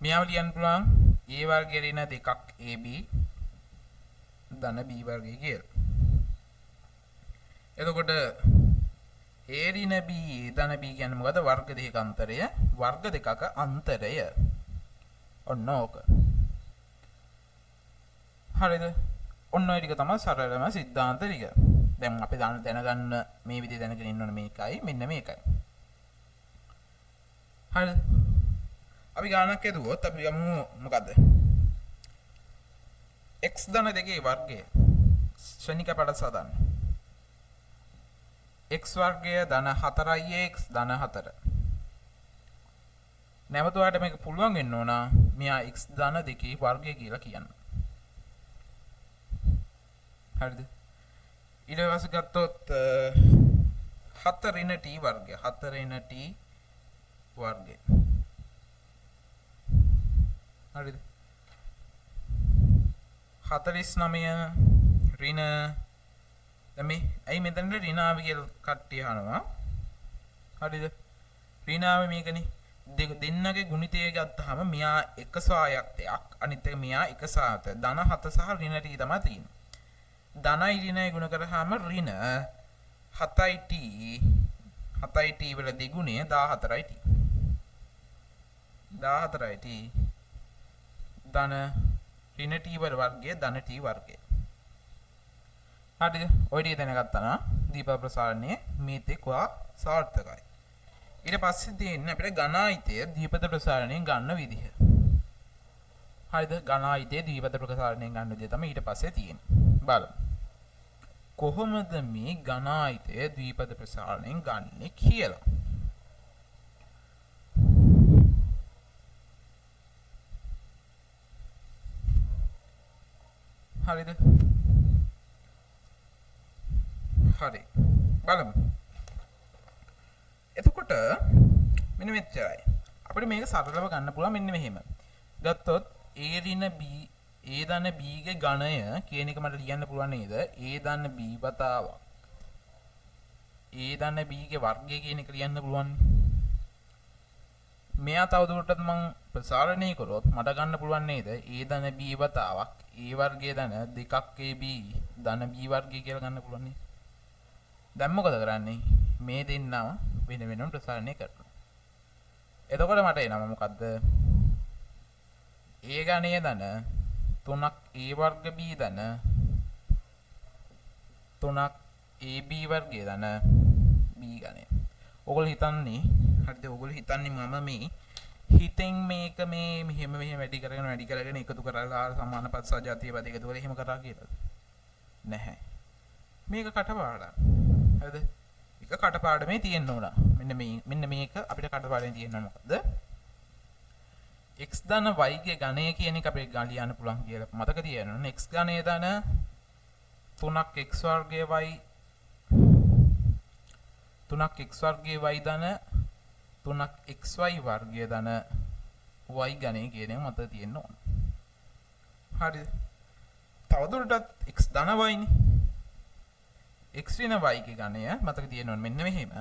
A: මෙයාව ලියන්න පුළුවන් A වර්ගය ඍණ දෙකක් AB ධන B වර්ගය කියලා. එතකොට A ඍණ B A ධන B කියන්නේ මොකද? වර්ග දෙකක අන්තරය. වර්ග දෙකක අන්තරය. ඔන්න ඕක. හරිද? ඔන්න ඔය ටික තමයි සරලම සිද්ධාන්ත ටික. දැන් අපි දැනගන්න මේ විදිහ දැනගෙන ඉන්න ඕනේ මේකයි මෙන්න මේකයි. හරිද? අපි ගානක් හදුවොත් අපි ගමු මොකද්ද? X ධන දෙකේ වර්ගය ශ්‍රේණික පඩස් හදන්න. X වර්ගය ධන 4x ධන 4. නැවත ඔයාලට මේක පුළුවන් වෙන්න ඕන මෙයා x ධන දෙකේ වර්ගය කියලා කියන්න. හරිද? ඊට පස්සේ ගත්තොත් 4 ඍණ t වර්ගය 4 ඍණ t වර්ගය. හරිද? 49 ඍණ දැන් මේ ඇයි මෙතනට ඍණ ආවේ කියලා කට්ටිය අහනවා. හරිද? ඍණ ආවේ මේකනේ. දෙන්නගේ ගුණිතය ගත්තාම මෙයා එක ස්වායත්තයක් අනිත් එක මෙයා එක ස්වායත්තයක්. ධන 7 සහ ඍණ t තමයි තියෙන්නේ. ධනයි ඍණයි ගුණ කරාම ඍණ 7යි t 7යි t වල දෙගුණය 14යි t. 14යි t ධන ඍණ t වල වර්ගය ධන t වර්ගය. හරිද? ඔය ටික දැනගත්තා නම් දීප ප්‍රසාරණය මේ තෙක් ඔයා සාර්ථකයි. ඊට පස්සේ තියෙන්නේ අපිට ඝනායිතය දීපද ප්‍රසාරණයෙන් ගන්න විදිහ. හරිද? ඝනායිතය දීපද ප්‍රසාරණයෙන් ගන්න විදිහ තමයි ඊට පස්සේ තියෙන්නේ. බලමු. කොහොමද මේ ඝනායිතය ද්විපද ප්‍රසාරණයෙන් ගන්නෙ කියලා. හරිද? හරි. බලමු. එතකොට මෙන්න මෙච්චරයි. අපිට මේක සරලව ගන්න පුළුවන් මෙන්න මෙහෙම. ගත්තොත් A ඍණ B A ධන B ගේ ඝණය කියන එක මට ලියන්න පුළුවන් නේද? A ධන B වතාවක් A ධන B ගේ වර්ගය කියන එක ලියන්න පුළුවන්. මෙයා තවදුරටත් මං ප්‍රසාරණය කරොත් මට ගන්න පුළුවන් නේද? A ධන B වතාවක් A වර්ගය ධන 2ක් AB ධන B වර්ගය කියලා ගන්න පුළුවන් නේ. දැන් මොකද කරන්නේ? මේ දෙන්නම වෙන වෙනම ප්‍රසාරණය කරනවා. එතකොට මට එනවා මොකද්ද? A ඝණය ධන 3ක් A වර්ග B ධන 3ක් AB වර්ගය ධන B ඝණය. ඔයගොල්ලෝ හිතන්නේ හරිද? ඔයගොල්ලෝ හිතන්නේ මම මේ හිතෙන් මේක මේ මෙහෙම මෙහෙම වැඩි කරගෙන එකතු කරලා සමාන පද සජාතීය පද එකතු කරලා එහෙම කරා කියලාද? නැහැ. මේක කටපාඩම්. හරිද? ඒක කටපාඩමේ තියෙන්න ඕන. මෙන්න මේක අපිට කටපාඩමේ තියෙන්න ඕන මොකද්ද? X ධන y ගේ ඝණය කියන එක අපිට ලියන්න පුළුවන් කියලා මතක තියාගන්න ඕන. X ඝණය ධන 3ක් x වර්ගය y 3ක් x වර්ගය y ධන 3ක් xy වර්ගය ධන y ඝණය කියන එක මතක තියෙන්න ඕන. හරිද? තවදුරටත් x ධන y නේ. X ඍණ y ගේ ඝණය මතක තියෙන්න ඕන මෙන්න මෙහෙම.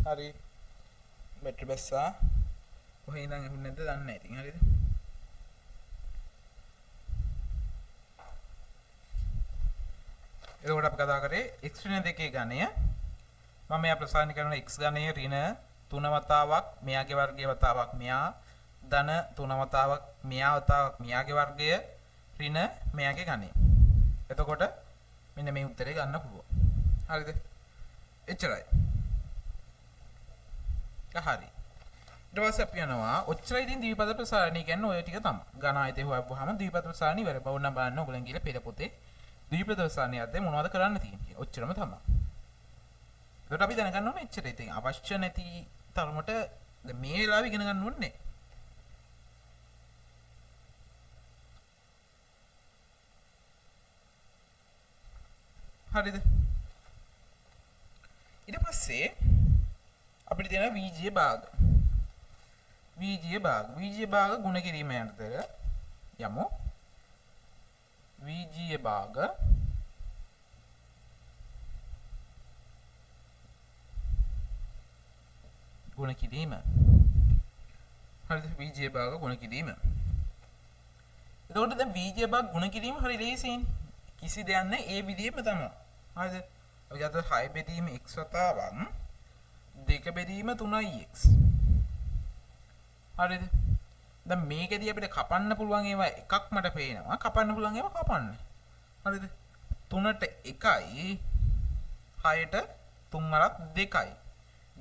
A: හරි. බැටරි බැස්සා. කොහේ ඉඳන් ඇහුන්නේ නැද්ද දන්නේ නැහැ ඉතින්. හරිද? එතකොට අපි කතා කරේ x ඍණ 2 ඝනය. මම මෙයා ප්‍රසාරණය කරන x ඝනය ඍණ 3 වතාවක් මෙයාගේ වර්ගය වතාවක් මෙයා ධන 3 වතාවක් මෙයා වතාවක් මෙයාගේ වර්ගය ඍණ මෙයාගේ ඝනය. එතකොට මෙන්න මේ උත්තරේ ගන්න පුළුවන්. හරිද? එච්චරයි. හරි. ඊට පස්සේ අපි යනවා ඔච්චරයි ඉතින් ද්විපද ප්‍රසාරණය කියන්නේ ඔය ටික තමයි. ඝන ආයතේ හොයපුවාම ද්විපද ප්‍රසාරණය ඉවරයි. බවුන් නම් බලන්න ඔයගොල්ලන් කියලා පෙර පොතේ ද්විපද ප්‍රසාරණය යද්දී මොනවද කරන්න තියෙන්නේ කියලා. ඔච්චරම තමයි. ඒකට අපි දැනගන්න ඕනේ එච්චරයි. ඉතින් අවශ්‍ය නැති තරමට දැන් මේ වෙලාවේ ඉගෙන ගන්න ඕනේ නෑ. හරිද? ඊට පස්සේ අපිට තියෙනවා වීජීය භාග. වීජීය භාග. වීජීය භාග ගුණ කිරීම යටතේ යමු. වීජීය භාග ගුණ කිරීම. හරිද? වීජීය භාග ගුණ කිරීම. එතකොට දැන් වීජීය භාග ගුණ කිරීම හරි ලේසියිනේ. කිසි දෙයක් නැහැ, ඒ විදිහෙම තමයි. හරිද? අපි ගත්තොත් 6 බෙදීම x වතාවක් 2 බෙදීම 3x. හරිද? දැන් මේකෙදී අපිට කපන්න පුළුවන් ඒවා එකක් මට පේනවා. කපන්න පුළුවන් ඒවා කපන්න. හරිද? 3ට 1යි 6ට 3 වරක් 2යි.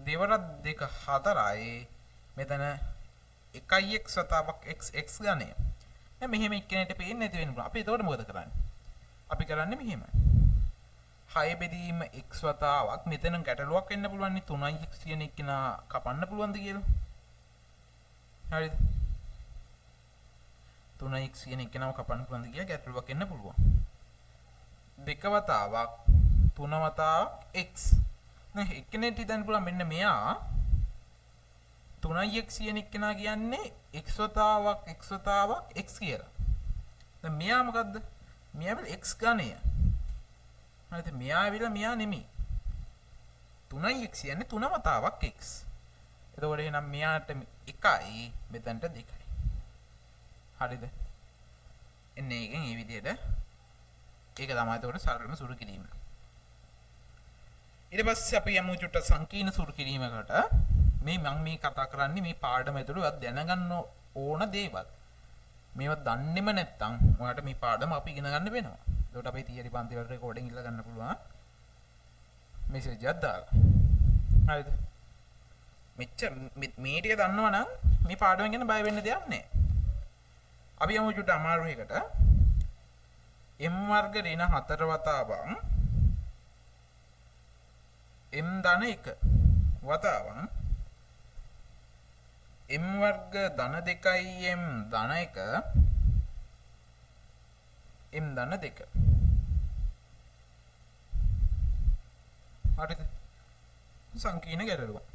A: 2 වරක් 2 4යි. මෙතන 1x වතාවක් x x ඝනය. දැන් මෙහෙම එක්කෙනෙක්ට පේන්නේ නැති වෙන්න පුළුවන්. අපි එතකොට මොකද කරන්නේ? අපි කරන්නේ මෙහෙමයි. 6 බෙදීම x වතාවක් මෙතන ගැටලුවක් වෙන්න පුළුවන් නේ 3x කියන එක්කෙනා කපන්න පුළුවන්ද කියලා. හරිද? 3x කියන එක්කෙනාව කපන්න පුළුවන්ද කියලා ගැටලුවක් එන්න පුළුවන්. 2 වතාවක් 3 වතාවක් x. දැන් එක්කෙනෙක්ට හිතන්න පුළුවන් මෙන්න මෙයා 3x කියන එක්කෙනා කියන්නේ x වතාවක් x වතාවක් x කියලා. දැන් මෙයා මොකද්ද? මෙයා ඇවිල්ලා x ඝනය. හරිද? මෙයා ඇවිල්ලා මෙයා නෙමෙයි. 3x කියන්නේ 3 වතාවක් x. එතකොට එහෙනම් මෙයාට 1යි මෙතනට 2යි. හරිද? එන්නේ ඒකෙන් මේ විදිහට ඒක තමයි එතකොට සරලම සුළු කිරීම. ඊට පස්සේ අපි යමු චුට්ට සංකීර්ණ සුළු කිරීමකට. මේ මම මේ කතා කරන්නේ මේ පාඩම ඇතුළේ ඔයත් දැනගන්න ඕන දේවල්. මේවා දන්නේම නැත්නම් ඔයාලට මේ පාඩම අපි ඉගෙන ගන්න වෙනවා. එතකොට අපේ තියරි පන්ති වල රෙකෝඩින් ඉල්ල ගන්න පුළුවන්. මෙසේජ් එකක් දාලා. හරිද? මෙච්චර මේ ටික දන්නවා නම් මේ පාඩම ගැන බය වෙන්න දෙයක් නැහැ. අපි යමු චුට්ට අමාරු එකට. m වර්ග ඍණ 4 වතාවක් m ධන 1 වතාවක් m වර්ග ධන 2 m ධන 1 m ධන 2. හරිද? සංකීර්ණ ගැටලුවක්.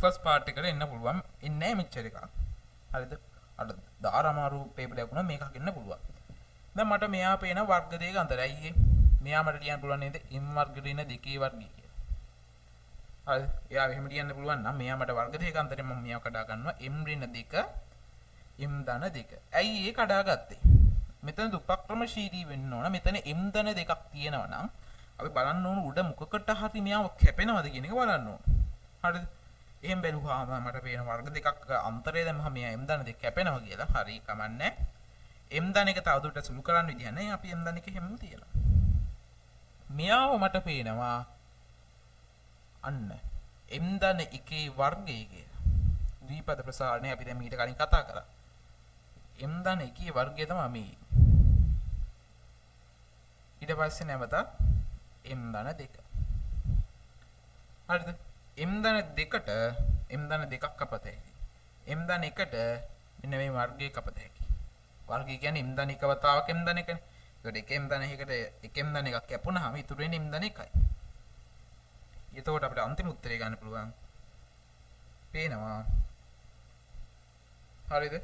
A: ෆස්ට් පාර්ට් එකට එන්න පුළුවන්. එන්නේ නැහැ මෙච්චර එකක්. හරිද? අර දාර අමාරු පේපර් එකක් වුණා මේකක් එන්න පුළුවන්. දැන් මට මෙයා පේන වර්ග දෙක අතර. ඇයි ඒ? මෙයා මට ලියන්න පුළුවන් නේද? m වර්ග ඍණ 2 වර්ගය කියලා. හරිද? එයා එහෙම ලියන්න පුළුවන් නම් මෙයා මට වර්ග දෙක අතරේ මම මෙයා කඩා ගන්නවා m ඍණ 2 m ධන 2. ඇයි ඒ කඩාගත්තේ? මෙතන උපක්‍රමශීලී වෙන්න ඕන. මෙතන m ධන 2ක් තියෙනවා නම් අපි බලන්න ඕන උඩ මොකකට හරි මෙයාව කැපෙනවද කියන එක බලන්න ඕන. හරිද? එහෙම බැලුවාම මට පේන වර්ග දෙකක් අන්තරය දැම්මම මෙයා m ධන 2 කැපෙනවා කියලා. හරි, කමන්නේ. m ධන 1 තවදුරටත් සුළු කරන්න විදිහ නැහැ. අපි m ධන 1 හැමෝම තියනවා. මෙයාව මට පේනවා අන්න m ධන 1 වර්ගය කියලා. ද්විපද ප්‍රසාරණය අපි දැන් මීට කලින් කතා කරා. m ධන 1 වර්ගය තමයි මේ. ඊට පස්සේ නැවතත් m ධන 2. හරිද? m ධන 2ට m ධන 2ක් කපත හැකි. m ධන 1ට මෙන්න මේ වර්ගය කපත හැකි. වර්ගය කියන්නේ m ධන 1 වතාවක් m ධන 1නේ. ඒකට 1 m ධන 1කට 1 m ධන 1ක් කැපුණාම ඉතුරු වෙන්නේ m ධන 1යි. එතකොට අපිට අන්තිම උත්තරේ ගන්න පුළුවන්. පේනවා. හරිද?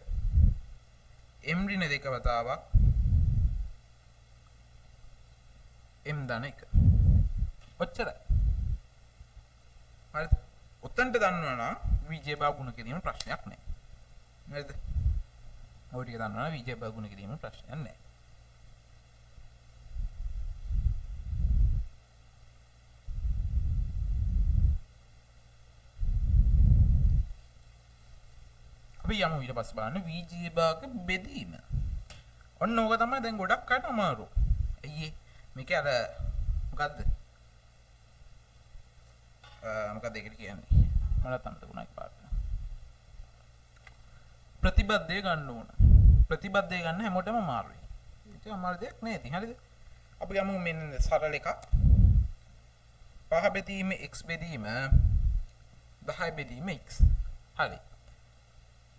A: m ඍණ 2 වතාවක් m ධන 1. ඔච්චරයි. හරිද? ඔතනට දන්නවා නම් විජය භාග ගුණ කිරීම ප්‍රශ්නයක් නෑ. හරිද? ඔය ටික දන්නවා නම් විජය භාග ගුණ කිරීම ප්‍රශ්නයක් නෑ. අපි යමු ඊට පස්සේ බලන්න විජය භාග බෙදීම. ඔන්න ඕක තමයි දැන් ගොඩක් අයට අමාරු. ඇයි ඒ? මේක අර මොකද්ද? මොකද්ද ඒකට කියන්නේ? මටත් අමතක වුණා එකපාරට. ප්‍රතිබද්ධය ගන්න ඕන. ප්‍රතිබද්ධය ගන්න හැමෝටම අමාරුයි. ඒක අමාරු දෙයක් නෑ ඉතින්. හරිද? අපි ගමු මෙන්න සරල එකක්. 5 බෙදීම x බෙදීම 10 බෙදීම x. හරි.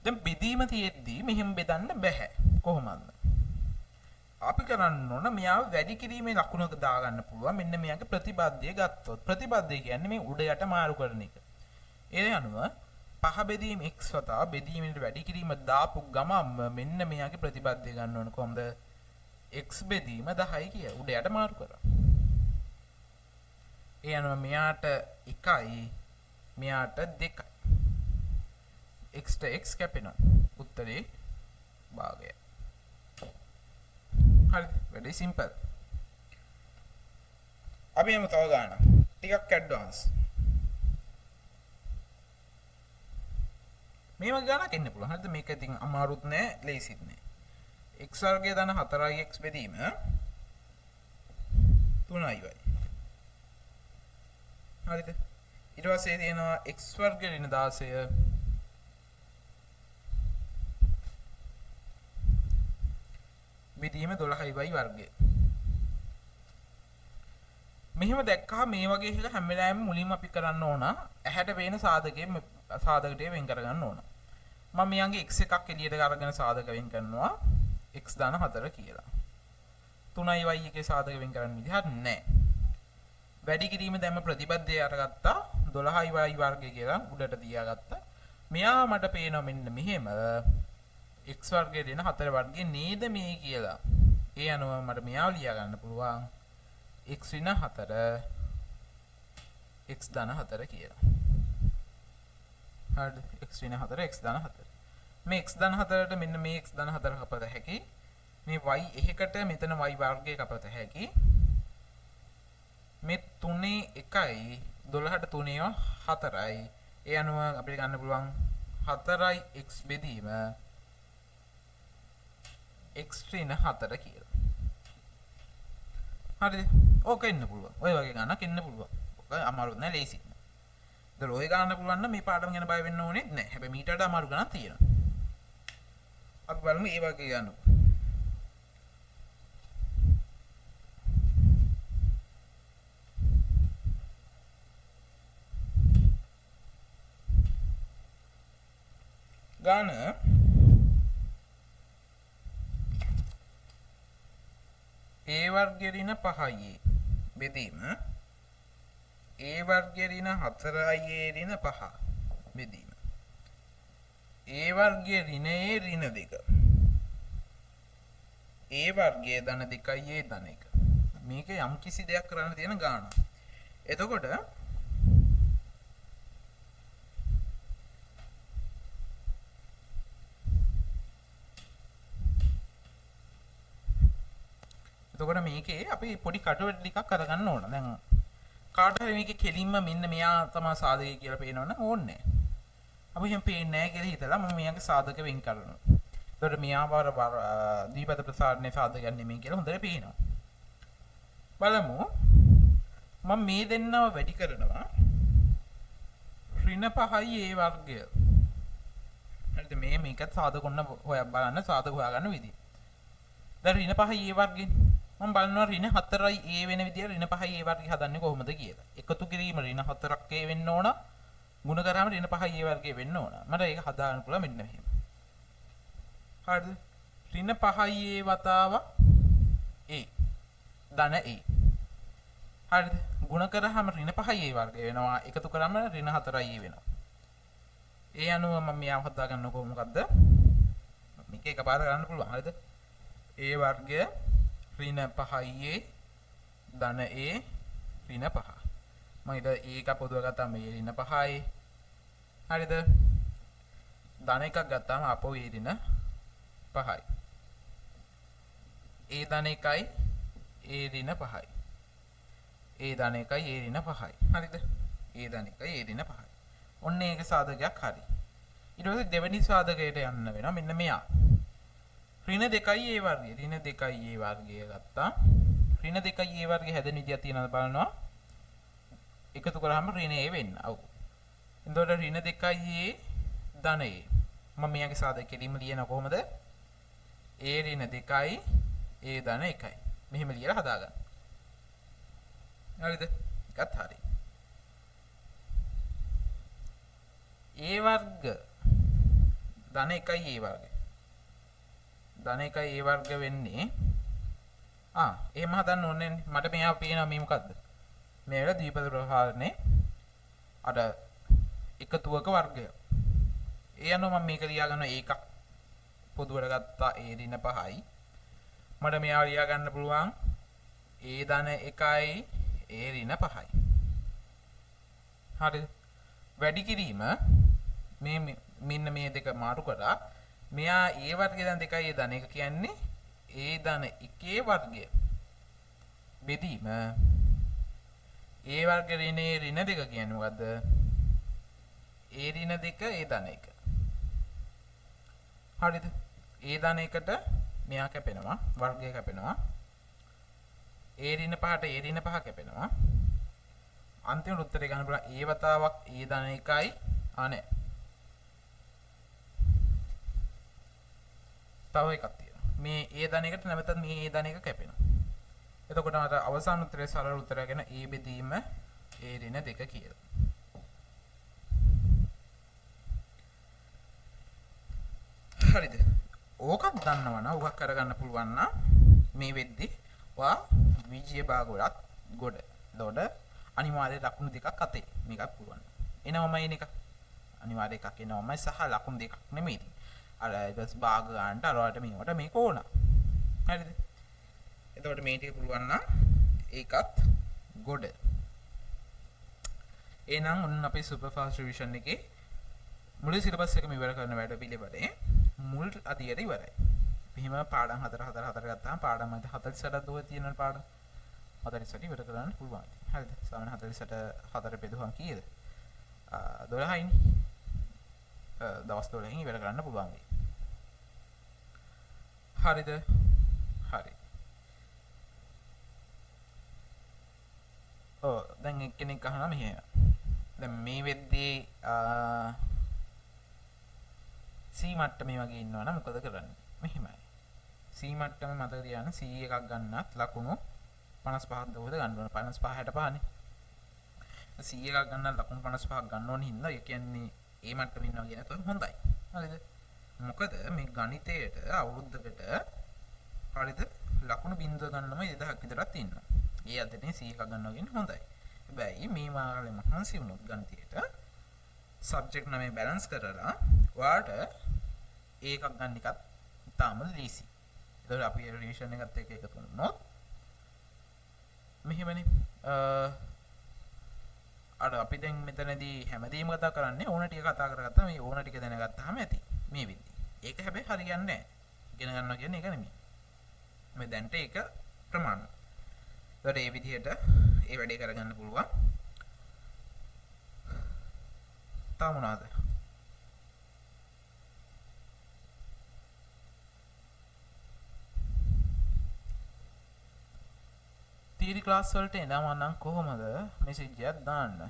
A: දැන් බෙදීම තියෙද්දි මෙහෙම බෙදන්න බැහැ. කොහොමද? අපි කරන්න ඕන මෙයාව වැඩි කිරීමේ ලකුණක දාගන්න පුළුවන්. මෙන්න මෙයාගේ ප්‍රතිබද්ධය ගත්තොත්. ප්‍රතිබද්ධය කියන්නේ මේ උඩ යට මාරු කරන එක. ඒ අනුව 5 බෙදීම x වතාව බෙදීමෙන් වැඩි කිරීම දාපු ගමන්ම මෙන්න මෙයාගේ ප්‍රතිබද්ධය ගන්න ඕන. කොහොමද? x බෙදීම 10 කිය උඩ යට මාරු කරා. ඒ අනුව මෙයාට 1යි මෙයාට 2යි. X ට x කැපෙනවා. උත්තරේ භාගය. හරිද? වැඩි සිම්පල්. අපි යමු තව ගානක්. ටිකක් ඇඩ්වාන්ස්. මේ වගේ ගානක් එන්න පුළුවන්. හරිද? මේක ඉතින් අමාරුත් නෑ, ලේසිත් නෑ. x වර්ගය ධන 4x බෙදීම 3y. හරිද? ඊට පස්සේ තියෙනවා x වර්ගය ඍණ 16 බෙදීම 12y වර්ගය. මෙහෙම දැක්කහම මේ වගේ එක හැම වෙලාවෙම මුලින්ම අපි කරන්න ඕන ඇහැට පේන සාධකයේ සාධක ටික වෙන් කරගන්න ඕන. මම මෙයාගේ x එකක් එළියට අරගෙන සාධක වෙන් කරනවා x ධන 4 කියලා. 3y එකේ සාධක වෙන් කරන්න විදිහක් නැහැ. වැඩි කිරීම දැම්ම ප්‍රතිබද්ධය අරගත්තා 12y වර්ගය කියලා උඩට තියාගත්තා. මෙයා මට පේනවා මෙන්න මෙහෙම x වර්ගය දෙන 4 වර්ගය නේද මේ කියලා. ඒ අනුව මට මෙයාව ලියා ගන්න පුළුවන් x ඍණ 4 x ධන 4 කියලා. හරිද? x ඍණ 4 x ධන 4. මේ x ධන 4ට මෙන්න මේ x ධන 4 කපත හැකි. මේ y එකකට මෙතන y වර්ගය කපත හැකි. මේ 3 1යි 12ට 3 4යි. ඒ අනුව අපිට ගන්න පුළුවන් 4යි x බෙදීම x ඍණ 4 කියලා. හරිද? ඕක එන්න පුළුවන්. ඔය වගේ ගණනක් එන්න පුළුවන්. ඔක අමාරුත් නෑ ලේසිත් නෑ. ඒතර ඔය ගණන පුළුවන් නම් මේ පාඩම ගැන බය වෙන්න ඕනෙත් නෑ. හැබැයි මීට වඩා අමාරු ගණන් තියෙනවා. අපි බලමු ඒ වගේ ගණන්. ගාන a වර්ගය ඍණ 5i බෙදීම a වර්ගය ඍණ 4i ඍණ 5 බෙදීම a වර්ගය ඍණ a ඍණ 2 a වර්ගය ධන 2i a ධන 1. මේක යම් කිසි දෙයක් කරන්න තියෙන ගානක්. එතකොට මේකේ අපි පොඩි කටුවැඩ ටිකක් අරගන්න ඕන. දැන් කාට හරි මේකේ කෙලින්ම මෙන්න මෙයා තමයි සාධකය කියලා පේනවනම් ඕනේ නෑ. අපි එහෙම පේන්නේ නෑ කියලා හිතලා මම මෙයාගේ සාධක වෙන් කරනවා. එතකොට මෙයා වර ද්විපද ප්‍රසාරණයේ සාධකයක් නෙමෙයි කියලා හොඳට පේනවා. බලමු. මම මේ දෙන්නව වැඩි කරනවා. ඍණ 5යි a වර්ගය. හරිද? මේ මේකත් සාධක ඔන්න හොයා බලන්න සාධක හොයාගන්න විදිය. දැන් ඍණ 5යි a වර්ගයනේ. මම බලනවා ඍණ 4යි a වෙන විදියට ඍණ 5යි a වර්ගය හදන්නේ කොහොමද කියලා. එකතු කිරීම ඍණ 4ක් a වෙන්න ඕන. ගුණ කරාම ඍණ 5යි a වර්ගය වෙන්න ඕන. මට ඒක හදාගන්න පුළුවන් මෙන්න මෙහෙම. හරිද? ඍණ 5යි a වතාවක් a ධන a. හරිද? ගුණ කරාම ඍණ 5යි a වර්ගය වෙනවා. එකතු කරාම ඍණ 4යි a වෙනවා. ඒ අනුව මම මෙයාව හදාගන්න කොහොම මොකද්ද? මේක එකපාර කරන්න පුළුවන්. හරිද? a වර්ගය ඍණ 5i a ධන a ඍණ 5. මම ඊට A එකක් පොදුව ගත්තාම A ඍණ 5යි. හරිද? ධන එකක් ගත්තාම ආපහු A ඍණ 5යි. A ධන 1යි A ඍණ 5යි. A ධන 1යි A ඍණ 5යි. හරිද? A ධන 1යි A ඍණ 5යි. ඔන්න ඒක සාධකයක් හරි. ඊට පස්සේ දෙවෙනි සාධකයට යන්න වෙනවා මෙන්න මෙයා. ඍණ 2යි A වර්ගය. ඍණ 2යි A වර්ගය ගත්තා. ඍණ 2යි A වර්ගය හැදෙන විදියක් තියෙනවද බලනවා. එකතු කරාම ඍණ A වෙන්න. ඔව්. එතකොට ඍණ 2යි A ධන A. මම මෙයාගේ සාධක කෙලින්ම ලියන කොහොමද? A ඍණ 2යි A ධන 1යි. මෙහෙම ලියලා හදාගන්න. හරිද? ඒකත් හරි. A වර්ග ධන 1යි A වර්ග. ධන 1යි A වර්ග වෙන්නේ එහෙම හදන්න ඕනේ නෑනේ. මට මෙයා පේනවා මේ මොකද්ද? මේ වෙලාව ද්විපද ප්‍රහාරණේ අර එකතුවක වර්ගය. ඒ අනුව මම මේක ලියා ගන්නවා ඒකක් පොදුවට ගත්තා A ඍණ 5යි. මට මෙයාව ලියා ගන්න පුළුවන් A ධන 1යි A ඍණ 5යි. හරිද? වැඩි කිරීම මේ මෙන්න මේ දෙක මාරු කරා මෙයා A වර්ගය ධන 2යි A ධන 1 කියන්නේ A ධන 1 වර්ගය බෙදීම A වර්ග ඍණ A ඍණ 2 කියන්නේ මොකද්ද? A ඍණ 2 A ධන 1. හරිද? A ධන 1ට මෙයා කැපෙනවා, වර්ගය කැපෙනවා. A ඍණ 5ට A ඍණ 5 කැපෙනවා. අන්තිමට උත්තරේ ගන්න පුළුවන් A වතාවක් A ධන 1යි නෑ. තව එකක් තියෙනවා. මේ A ධන 1ට නැවතත් මේ A ධන 1 කැපෙනවා. එතකොට මට අවසාන උත්තරේ සරල උත්තරය ගැන A බෙදීම A ඍණ 2 කියලා. හරිද? ඕකක් දන්නවනම් ඕකක් කරගන්න පුළුවන් නම් මේ වෙද්දි ඔයා විජය භාග වලත් ගොඩ. එතකොට අනිවාර්ය ලකුණු දෙකක් අතේ මේකක් පුළුවන්. එනවමයි එන එක. අනිවාර්ය එකක් එනවමයි සහ ලකුණු දෙකක් නෙමෙයි ඉතින්. අර ඊට පස්සේ භාග ගන්නට අර වලට මේවට මේක ඕන. හරිද? එතකොට මේ ටික පුළුවන් නම් ඒකත් ගොඩ. එහෙනම් ඔන්න අපේ සුපර් ෆාස්ට් රිවිෂන් එකේ මුල් සිලබස් එකම ඉවර කරන වැඩ පිළිවෙලේ මුල් අදියර ඉවරයි. මෙහෙම පාඩම් 4 4 4 ගත්තාම පාඩම් මැද 48ක් දුව තියෙන පාඩම් 48 ඉවර කරන්න පුළුවන් ඉතින්. හරිද? සාමාන්‍ය 48 4 බෙදුවම කීයද? 12යිනේ. දවස් 12න් ඉවර කරන්න පුළුවන් වෙයි. හරිද? හරි. ඔව් දැන් එක්කෙනෙක් අහනවා මෙහෙම. දැන් මේ වෙද්දී C මට්ටමේ වගේ ඉන්නවා නම් මොකද කරන්නේ? මෙහෙමයි. C මට්ටමේ මතක තියාගන්න C එකක් ගන්නත් ලකුණු 55ක් දවද ගන්න ඕන. 55 65 නේ. C එකක් ගන්නත් ලකුණු 55ක් ගන්න ඕන හින්දා ඒ කියන්නේ ඒ මට්ටමේ ඉන්නවා කියන එක හොඳයි. හරිද? මොකද මේ ගණිතයට අවුරුද්දකට හරිද ලකුණු බිංදුව ගන්නම 2000ක් විතරක් ඉන්නවා. ඒ අතරින් C එකක් ගන්නවා කියන්නේ හොඳයි. හැබැයි මේ මාර්ගයේ මහන්සි වුණොත් ගණිතයට සබ්ජෙක්ට් නමේ බැලන්ස් කරලා ඔයාට A එකක් ගන්න එකත් ඉතාම ලීසි. ඒතකොට අපි රිවිෂන් එකත් එක්ක එකතු වුණොත් මෙහෙමනේ. අර අපි දැන් මෙතනදී හැමදේම කතා කරන්නේ ඕන ටික කතා කරගත්තා මේ ඕන ටික දැනගත්තාම ඇති මේ වෙද්දි. ඒක හැබැයි හරියන්නේ නැහැ. ඉගෙන ගන්නවා කියන්නේ ඒක නෙමෙයි. මේ දැන්ට ඒක ප්‍රමාණවත්. ඒතකොට මේ විදිහට ඒ වැඩේ කරගන්න පුළුවන්. තව මොනවද? තියරි ක්ලාස් වලට එනවා නම් කොහොමද මෙසේජ් එකක් දාන්න?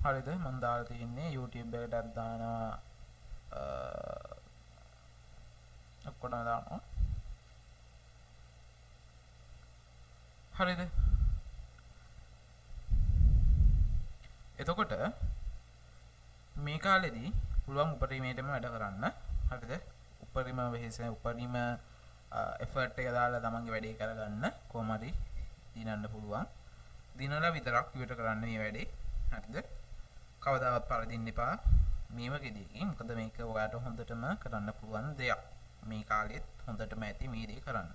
A: හරිද? මම දාලා තියෙන්නේ YouTube එකටත් දානවා, ඔක්කොටම දානවා. හරිද? එතකොට මේ කාලෙදී පුළුවන් උපරිමයටම වැඩ කරන්න. හරිද? උපරිම වෙහෙස, උපරිම එෆර්ට් එක දාලා තමන්ගේ වැඩේ කරගන්න කොහොම හරි දිනන්න පුළුවන්. දිනලා විතරක් ඉවර කරන්න මේ වැඩේ. හරිද? කවදාවත් පරදින්න එපා මේ වගේ දෙයකින්. මොකද මේක ඔයාලට හොඳටම කරන්න පුළුවන් දෙයක්. මේ කාලෙත් හොඳටම ඇති මේ දේ කරන්න.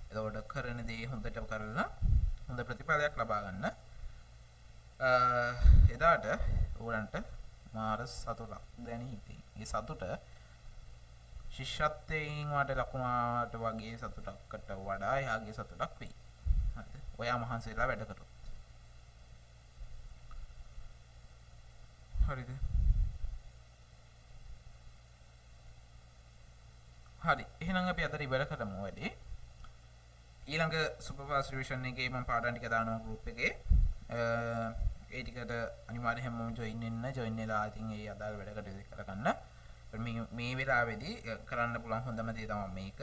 A: එතකොට කරන දේ හොඳට කරලා හොඳ ප්‍රතිඵලයක් ලබා ගන්න. එදාට ඕගලන්ට මාර සතුටක් දැනී ඉතින්. ඒ සතුට ශිෂ්‍යත්වයෙන් වට ලකුණු ආවට වගේ සතුටකට වඩා එහාගේ සතුටක් වෙයි. හරිද? ඔයා මහන්සි වෙලා වැඩ කරොත්. හරිද? හරි. එහෙනම් අපි අද ඉවර කරමු වැඩේ. ඊළඟ සුපර් ෆාස්ට් රිවිෂන් එකේ මම පාඩම් ටික දානවා ගෲප් එකේ. ඒ ටිකට අනිවාර්යයෙන් හැමෝම ජොයින් වෙන්න. ජොයින් වෙලා ඉතින් ඒ අදාළ වැඩ කටයුතු කරගන්න. මේ වෙලාවේදී කරන්න පුළුවන් හොඳම දේ තමයි මේක.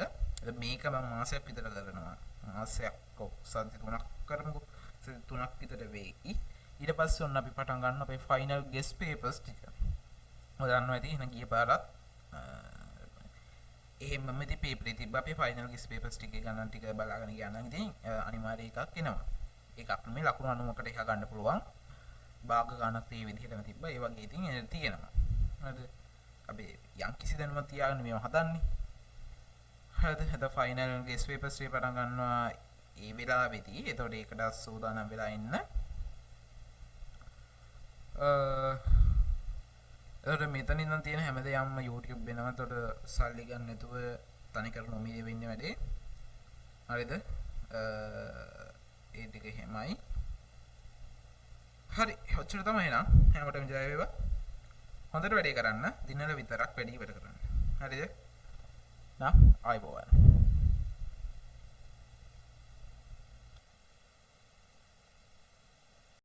A: මේක මම මාසයක් විතර කරනවා. මාසයක් ඔව් සති 3ක් කරමුකෝ. සති 3ක් විතර වෙයි. ඊට පස්සේ ඔන්න අපි පටන් ගන්න අපේ ෆයිනල් ගෙස් පේපර්ස් ටික. ඔය දන්නවා ඇති එහෙනම් ගිය පාරත් එහෙමම ඉතින් පේපරේ තිබ්බ අපේ ෆයිනල් ගෙස් පේපර්ස් ටිකේ ගණන් ටික බලාගෙන ගියා නම් ඉතින් අනිවාර්ය එකක් එනවා. ඒකක් නෙමෙයි ලකුණු 90කට එහා ගන්න පුළුවන්. භාග ගණනක් ඒ විදිහටම තිබ්බා. ඒ වගේ ඉතින් තියෙනවා. හරිද? අපි යම් කිසි දැනුමක් තියාගෙන මේව හදන්නේ. හරිද? එතකොට ෆයිනල් ගෙස් පේපර්ස් ටික පටන් ගන්නවා ඒ වෙලාවේදී. එතකොට ඒකට සූදානම් වෙලා ඉන්න. එතකොට මෙතන ඉඳන් තියෙන හැම දෙයක්ම YouTube වෙනවා. එතකොට සල්ලි ගන්න නැතුව තනිකර නොමිලේ වෙන්නේ වැඩේ. හරිද? ඒ ටික එහෙමයි. හරි, ඔච්චර තමයි එහෙනම්. හැමෝටම ජය වේවා. හොඳට වැඩේ කරන්න. දිනවල විතරක් වැඩි ඉවර කරන්න. හරිද? නා ආයිබෝවන්.